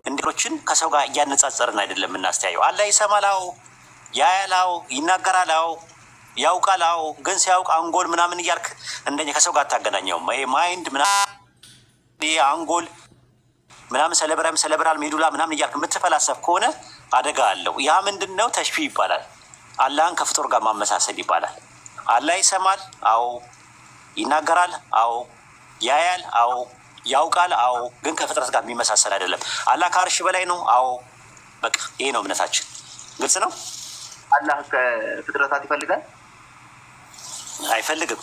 እንዲሮችን ከሰው ጋር እያነጻጸርን አይደለም የምናስተያየው። አላህ ይሰማል፣ አዎ፣ ያያል፣ አዎ፣ ይናገራል፣ አዎ፣ ያውቃል፣ አዎ። ግን ሲያውቅ አንጎል ምናምን እያልክ እንደኛ ከሰው ጋር አታገናኘውም። ይሄ mind ምናምን፣ ይሄ አንጎል ምናምን፣ cerebrum፣ cerebral medulla ምናምን እያልክ የምትፈላሰፍ ከሆነ አደጋ አለው። ያ ምንድን ነው? ተሽቢህ ይባላል። አላህን ከፍጡር ጋር ማመሳሰል ይባላል። አላህ ይሰማል፣ አዎ፣ ይናገራል፣ አዎ፣ ያያል፣ አዎ፣ ያውቃል፣ አዎ። ግን ከፍጥረት ጋር የሚመሳሰል አይደለም። አላህ ከአርሽ በላይ ነው፣ አዎ። በቃ ይሄ ነው እምነታችን። ግልጽ ነው። አላህ ከፍጥረታት ይፈልጋል? አይፈልግም።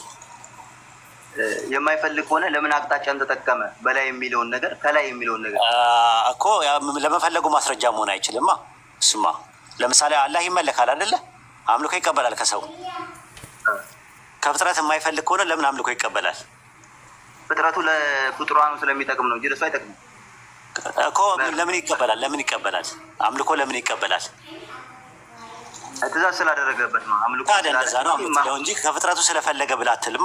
የማይፈልግ ከሆነ ለምን አቅጣጫን ተጠቀመ? በላይ የሚለውን ነገር፣ ከላይ የሚለውን ነገር። እኮ ለመፈለጉ ማስረጃ መሆን አይችልማ። እሱማ ለምሳሌ አላህ ይመለካል አይደለ? አምልኮ ይቀበላል ከሰው። ከፍጥረት የማይፈልግ ከሆነ ለምን አምልኮ ይቀበላል? ፍጥረቱ ለፍጡራኑ ስለሚጠቅም ነው እንጂ ለሱ አይጠቅምም። እኮ ለምን ይቀበላል? ለምን ይቀበላል? አምልኮ ለምን ይቀበላል? ትእዛዝ ስላደረገበት ነው። አምልኮ። ታዲያ እንደዛ ነው የምትለው እንጂ ከፍጥረቱ ስለፈለገ ብለህ አትልም።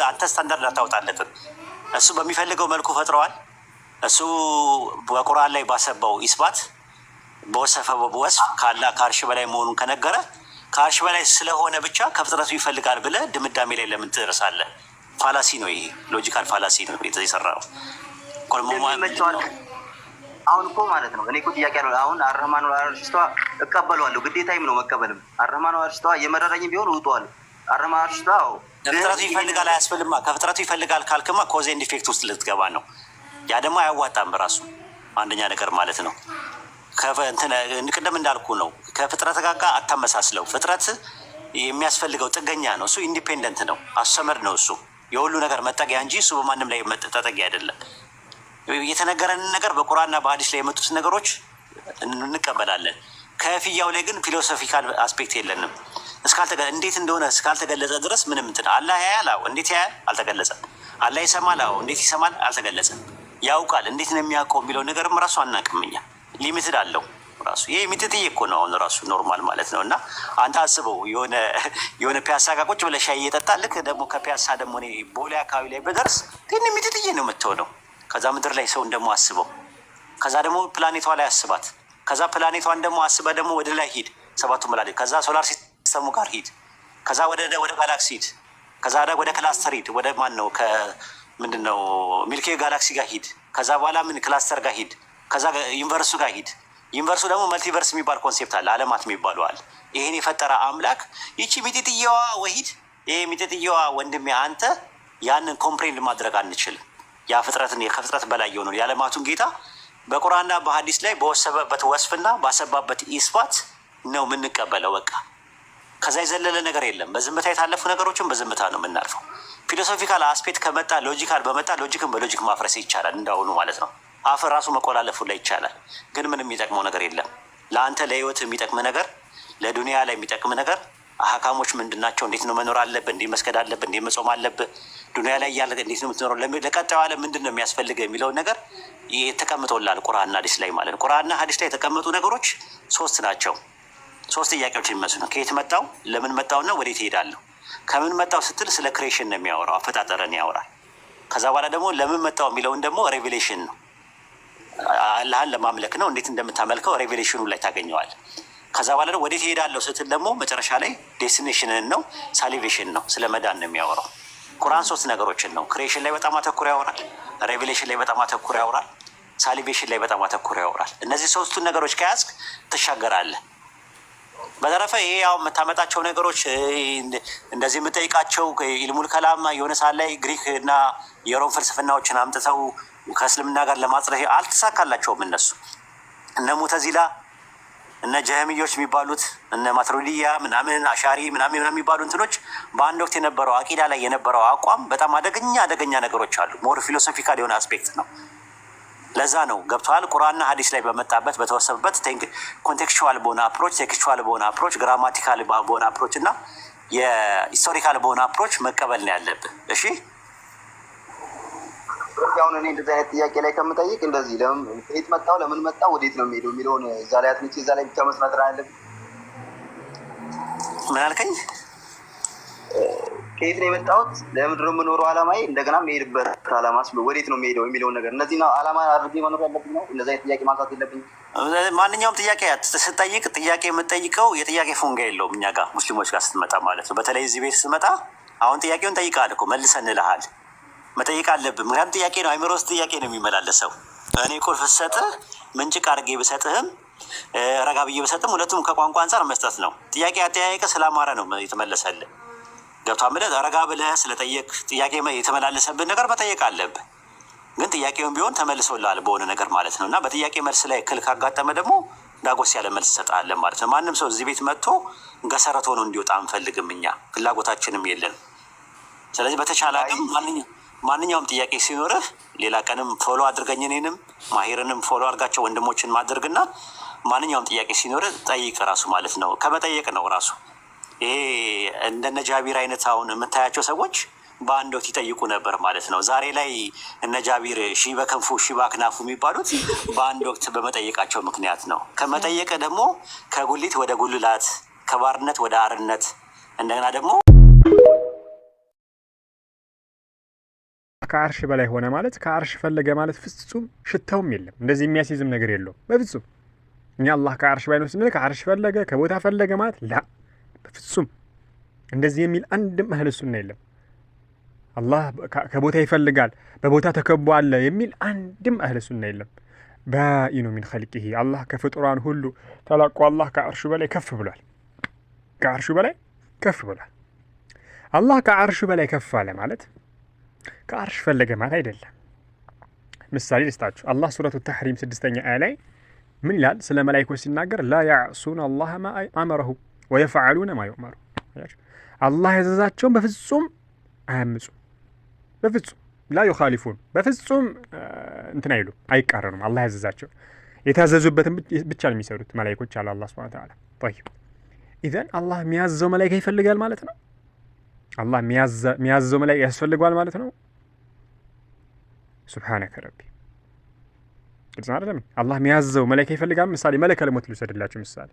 አንተ ስታንዳርድ አታውጣለትም። እሱ በሚፈልገው መልኩ ፈጥረዋል። እሱ በቁርአን ላይ ባሰባው ኢስባት፣ በወሰፈው ወስፍ ከአላህ ከአርሽ በላይ መሆኑን ከነገረ፣ ከአርሽ በላይ ስለሆነ ብቻ ከፍጥረቱ ይፈልጋል ብለህ ድምዳሜ ላይ ለምን ትደርሳለህ? Fallacy ነው ይሄ፣ logical fallacy ነው የሰራው። ይመቸዋል። አሁን እኮ ማለት ነው፣ እኔ እኮ ጥያቄ አለ። አሁን አረህማን አርሽ ስተዋ እቀበለዋለሁ፣ ግዴታዬም ነው መቀበልም። አረህማን አርሽ ስተዋ እየመረረኝም ቢሆን እውጠዋለሁ። አረህማን አርሽ ስተዋ። ከፍጥረቱ ይፈልጋል አያስብልማ። ከፍጥረቱ ይፈልጋል ካልክማ cause and effect ውስጥ ልትገባ ነው። ያ ደግሞ አያዋጣም በራሱ፣ አንደኛ ነገር ማለት ነው። ቅድም እንዳልኩ ነው። ከፍጥረት ጋር አታመሳስለው። ፍጥረት የሚያስፈልገው ጥገኛ ነው። እሱ independent ነው፣ አሰመድ ነው። እሱ የሁሉ ነገር መጠጊያ እንጂ እሱ በማንም ላይ ተጠጊ አይደለም። የተነገረንን ነገር፣ በቁርአንና በሀዲስ ላይ የመጡት ነገሮች እንቀበላለን። ከፍያው ላይ ግን philosophical aspect የለንም። እንዴት እንደሆነ እስካልተገለጸ ድረስ ምንም እንትን። አላህ ያያል፣ አዎ። እንዴት ያያል? አልተገለጸም። አላህ ይሰማል፣ አዎ። እንዴት ይሰማል? አልተገለጸም። ያውቃል፣ እንዴት ነው የሚያውቀው የሚለው ነገርም ራሱ አናውቅም እኛ። Limited አለው ራሱ። ይሄ ሚጥጥዬ እኮ ነው አሁን ራሱ normal ማለት ነው። እና አንተ አስበው፣ የሆነ ፒያሳ ጋር ቁጭ ብለህ ሻይ እየጠጣ፣ ልክ ደግሞ ከፒያሳ ደግሞ እኔ ቦሌ አካባቢ ላይ በደርስ ግን ሚጥጥዬ ነው የምትሆነው። ከዛ ምድር ላይ ሰውን ደግሞ አስበው፣ ከዛ ደግሞ ፕላኔቷ ላይ አስባት፣ ከዛ ፕላኔቷን ደግሞ አስበ ደግሞ ወደ ላይ ሂድ፣ ሰባቱ መላእክት፣ ከዛ solar system ኡ ጋር ሂድ፣ ከዛ ወደ ጋላክሲ ሂድ፣ ከዛ ወደ cluster ሂድ፣ ወደ ማን ነው ምንድን ነው Milky galaxy ጋር ሂድ፣ ከዛ በኋላ ምን cluster ጋር ሂድ፣ ከዛ universe ኡ ጋር ሂድ። Universe ኡ ደግሞ multiverse የሚባል concept አለ፣ አለማት የሚባሉ አለ። ይሄን የፈጠረ አምላክ ይቺ ሚጢጥየዋ ወሂድ፣ ይሄ ሚጢጥየዋ ወንድሜ አንተ ያንን comprehend ማድረግ አንችልም። ያ ፍጥረትን፣ ከፍጥረት በላይ የሆነው የዓለማቱን ጌታ በቁርአንና በሀዲስ ላይ በወሰበበት ወስፍና ባሰባበት ኢስባት ነው የምንቀበለው። በቃ ከዛ የዘለለ ነገር የለም። በዝምታ የታለፉ ነገሮችን በዝምታ ነው የምናልፈው። Philosophical aspect ከመጣ፣ logical በመጣ logic ን በ logic ማፍረስ ይቻላል፣ እንዳሁኑ ማለት ነው። አፍ ራሱ መቆላለፉ ላይ ይቻላል፣ ግን ምንም የሚጠቅመው ነገር የለም። ለአንተ ለህይወት የሚጠቅም ነገር፣ ለዱንያ ላይ የሚጠቅም ነገር አህካሞች ምንድን ናቸው? እንዴት ነው መኖር አለብህ? እንዴት መስገድ አለብህ? እንዴት መጾም አለብህ? ዱንያ ላይ እያለ እንዴት ነው የምትኖረው? ለቀጣዩ ዓለም ምንድን ነው የሚያስፈልገህ የሚለውን ነገር ተቀምጦልሃል ቁርአንና ሀዲስ ላይ ማለት ነው። ቁርአንና ሀዲስ ላይ የተቀመጡ ነገሮች ሶስት ናቸው። ሶስት ጥያቄዎች የሚመስሉ ነው። ከየት መጣው፣ ለምን መጣውና ወዴት እሄዳለሁ። ከምን መጣው ስትል ስለ creation ነው የሚያወራው፣ አፈጣጠርን ያወራል። ከዛ በኋላ ደግሞ ለምን መጣው የሚለውን ደግሞ revelation ነው፣ አላህን ለማምለክ ነው። እንዴት እንደምታመልከው revelation ኑ ላይ ታገኘዋል። ከዛ በኋላ ደግሞ ወዴት እሄዳለሁ ስትል ደግሞ መጨረሻ ላይ destination ን ነው፣ salvation ነው፣ ስለ መዳን ነው የሚያወራው። ቁርአን ሶስት ነገሮችን ነው። Creation ላይ በጣም አተኩሮ ያወራል። Revelation ላይ በጣም አተኩሮ ያወራል። Salvation ላይ በጣም አተኩሮ ያወራል። እነዚህ ሶስቱን ነገሮች ከያዝክ ትሻገራለህ። በተረፈ ይሄ ያው የምታመጣቸው ነገሮች፣ እንደዚህ የምጠይቃቸው ኢልሙል ከላም የሆነ ሰዓት ላይ ግሪክ እና የሮም ፍልስፍናዎችን አምጥተው ከእስልምና ጋር ለማጽረፍ አልተሳካላቸውም። እነሱ እነ ሙተዚላ፣ እነ ጀህሚዮች የሚባሉት፣ እነ ማትሪዲያ ምናምን፣ አሻሪ ምናምን የሚባሉ እንትኖች በአንድ ወቅት የነበረው አቂዳ ላይ የነበረው አቋም በጣም አደገኛ አደገኛ ነገሮች አሉ። More philosophical የሆነ aspect ነው። ለዛ ነው፣ ገብተዋል። ቁርአንና ሀዲስ ላይ በመጣበት፣ በተወሰበበት contextual በሆነ approach፣ textual በሆነ approach፣ grammatical በሆነ approach እና የ historical በሆነ approach መቀበል ነው ያለብህ። እሺ። አሁን እኔ እንደዚህ አይነት ጥያቄ ላይ ከምጠይቅ እንደዚህ ከየት መጣው፣ ለምን መጣው፣ ወዴት ነው የሚሄደው የሚለውን እዛ ላይ አጥንቼ እዛ ላይ ብቻ መስራት አለብኝ። ምን አልከኝ? ከየት ነው የመጣሁት? ለምንድን ነው የምኖረው? አላማዬ እንደገና የምሄድበት አላማስ ወዴት ነው የምሄደው የሚለውን ነገር እነዚህ ነው አላማ አድርጌ መኖር ያለብኝ ነው። እነዚህ አይነት ጥያቄ ማንሳት የለብኝም። ማንኛውም ጥያቄ ስትጠይቅ ጥያቄ የምትጠይቀው የጥያቄ ፎንጋ የለውም እኛ ጋር ሙስሊሞች ጋር ስትመጣ ማለት ነው። በተለይ እዚህ ቤት ስትመጣ አሁን ጥያቄውን ጠይቃል እኮ መልሰን እንልሃል። መጠየቅ አለብህ። ምክንያቱም ጥያቄ ነው፣ አይምሮ ውስጥ ጥያቄ ነው የሚመላለሰው። እኔ ቁልፍ ስሰጥህ ምንጭቅ አድርጌ ብሰጥህም ረጋ ብዬ ብሰጥም ሁለቱም ከቋንቋ አንጻር መስጠት ነው። ጥያቄ አጠያየቀ ስላማረ ነው የተመለሰልህ። ገብቶሃል ብለህ ረጋ ብለህ ስለጠየቅ ጥያቄ የተመላለሰብን ነገር መጠየቅ አለብህ። ግን ጥያቄውን ቢሆን ተመልሶልሃል በሆነ ነገር ማለት ነው። እና በጥያቄ መልስ ላይ እክል ካጋጠመ ደግሞ ዳጎስ ያለ መልስ እሰጥሃለሁ ማለት ነው። ማንም ሰው እዚህ ቤት መጥቶ ገሰረት ሆኖ እንዲወጣ አንፈልግም፣ እኛ ፍላጎታችንም የለንም። ስለዚህ በተቻለ አቅም ማንኛውም ጥያቄ ሲኖርህ ሌላ ቀንም follow አድርገኝ፣ እኔንም ማሄርንም follow አድርጋቸው ወንድሞችን ማድረግና ማንኛውም ጥያቄ ሲኖርህ ጠይቅ ራሱ ማለት ነው። ከመጠየቅ ነው ራሱ ይሄ እንደነ ጃቢር አይነት አሁን የምታያቸው ሰዎች በአንድ ወቅት ይጠይቁ ነበር ማለት ነው። ዛሬ ላይ እነ ጃቢር ሺ በከንፉ ሺ በአክናፉ የሚባሉት በአንድ ወቅት በመጠየቃቸው ምክንያት ነው። ከመጠየቅ ደግሞ ከጉሊት ወደ ጉልላት፣ ከባርነት ወደ አርነት እንደገና ደግሞ ከአርሽ በላይ ሆነ ማለት ከአርሽ ፈለገ ማለት ፍጹም ሽታውም የለም። እንደዚህ የሚያስይዝም ነገር የለውም በፍጹም። እኛ አላህ ከአርሽ በላይ ነው ስንል ከአርሽ ፈለገ ከቦታ ፈለገ ማለት ላ፣ በፍጹም እንደዚህ የሚል አንድም አህለ ሱና የለም። አላህ ከቦታ ይፈልጋል በቦታ ተከቦ አለ የሚል አንድም አህለ ሱና የለም። ባኢኑ ሚን ኸልቂሂ አላህ ከፍጡራን ሁሉ ተላቆ አላህ ከአርሹ በላይ ከፍ ብሏል። ከአርሹ በላይ ከፍ ብሏል። አላህ ከአርሹ በላይ ከፍ አለ ማለት ከአርሽ ፈለገ ማለት አይደለም። ምሳሌ ልስጣችሁ። አላህ ሱረቱ ተሕሪም 6ኛ አያ ላይ ምን ይላል? ስለ መላኢኮች ሲናገር لا يعصون الله ما أمرهم ويفعلون ما يؤمرون። አላህ ያዘዛቸውን በፍጹም አያምፁም። በፍጹም لا يخالفون፣ በፍጹም እንትን አይሉ አይቃረኑም። አላህ ያዘዛቸው የታዘዙበትን ብቻ ነው የሚሰሩት መላኢኮች አለ አላህ سبحانه وتعالى። طيب إذن አላህ የሚያዘው መላኢካ ይፈልጋል ማለት ነው። አላህ የሚያዘው መላኢካ ያስፈልገዋል ማለት ነው። سبحانك ربي ግልጽ አይደለም። አላህ የሚያዘው መላኢካ ይፈልጋል። ምሳሌ መለከል ሞት ልውሰድላችሁ። ምሳሌ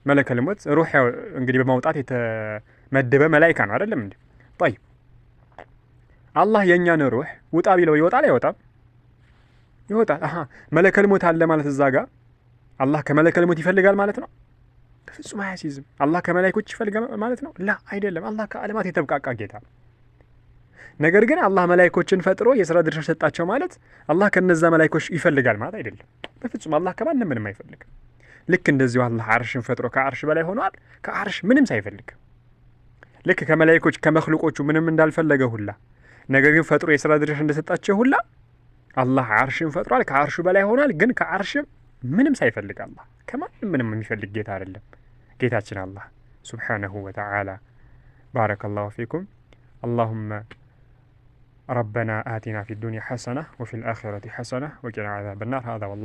መለከል ሞት ሩህ እንግዲህ በማውጣት የተመደበ መላኢካ ነው አይደለም እንዴ? طيب አላህ የእኛን ሩህ ውጣ ቢለው ይወጣል አይወጣም? ይወጣል። አሃ መለከል ሞት አለ ማለት እዛ ጋር አላህ ከመለከል ሞት ይፈልጋል ማለት ነው? በፍጹም አያስይዝም። አላህ ከመላኢኮች ይፈልጋል ማለት ነው? ላ አይደለም። አላህ ከዓለማት የተብቃቃ ጌታ ነው። ነገር ግን አላህ መላኢኮችን ፈጥሮ የስራ ድርሻ ሰጣቸው ማለት አላህ ከነዛ መላኢኮች ይፈልጋል ማለት አይደለም። በፍጹም አላህ ከማንም ምንም አይፈልግም። ልክ እንደዚሁ አላህ አርሽን ፈጥሮ ከአርሽ በላይ ሆኗል። ከአርሽ ምንም ሳይፈልግ ልክ ከመላኢኮች ከመክሉቆቹ ምንም እንዳልፈለገ ሁላ ነገር ግን ፈጥሮ የስራ ድርሻ እንደሰጣቸው ሁላ አላህ አርሽን ፈጥሯል። ከአርሹ በላይ ሆኗል። ግን ከአርሽም ምንም ሳይፈልግ አላህ ከማንም ምንም የሚፈልግ ጌታ አይደለም ጌታችን አላህ ሱብሓነሁ ወተዓላ። ባረከላሁ ፊኩም። አላሁመ ረበና አቲና ፊ ዱንያ ሐሰና ወፊ ልአኺረቲ ሐሰና ወቂና ዓዛበ ናር። ሀዛ ወላሁ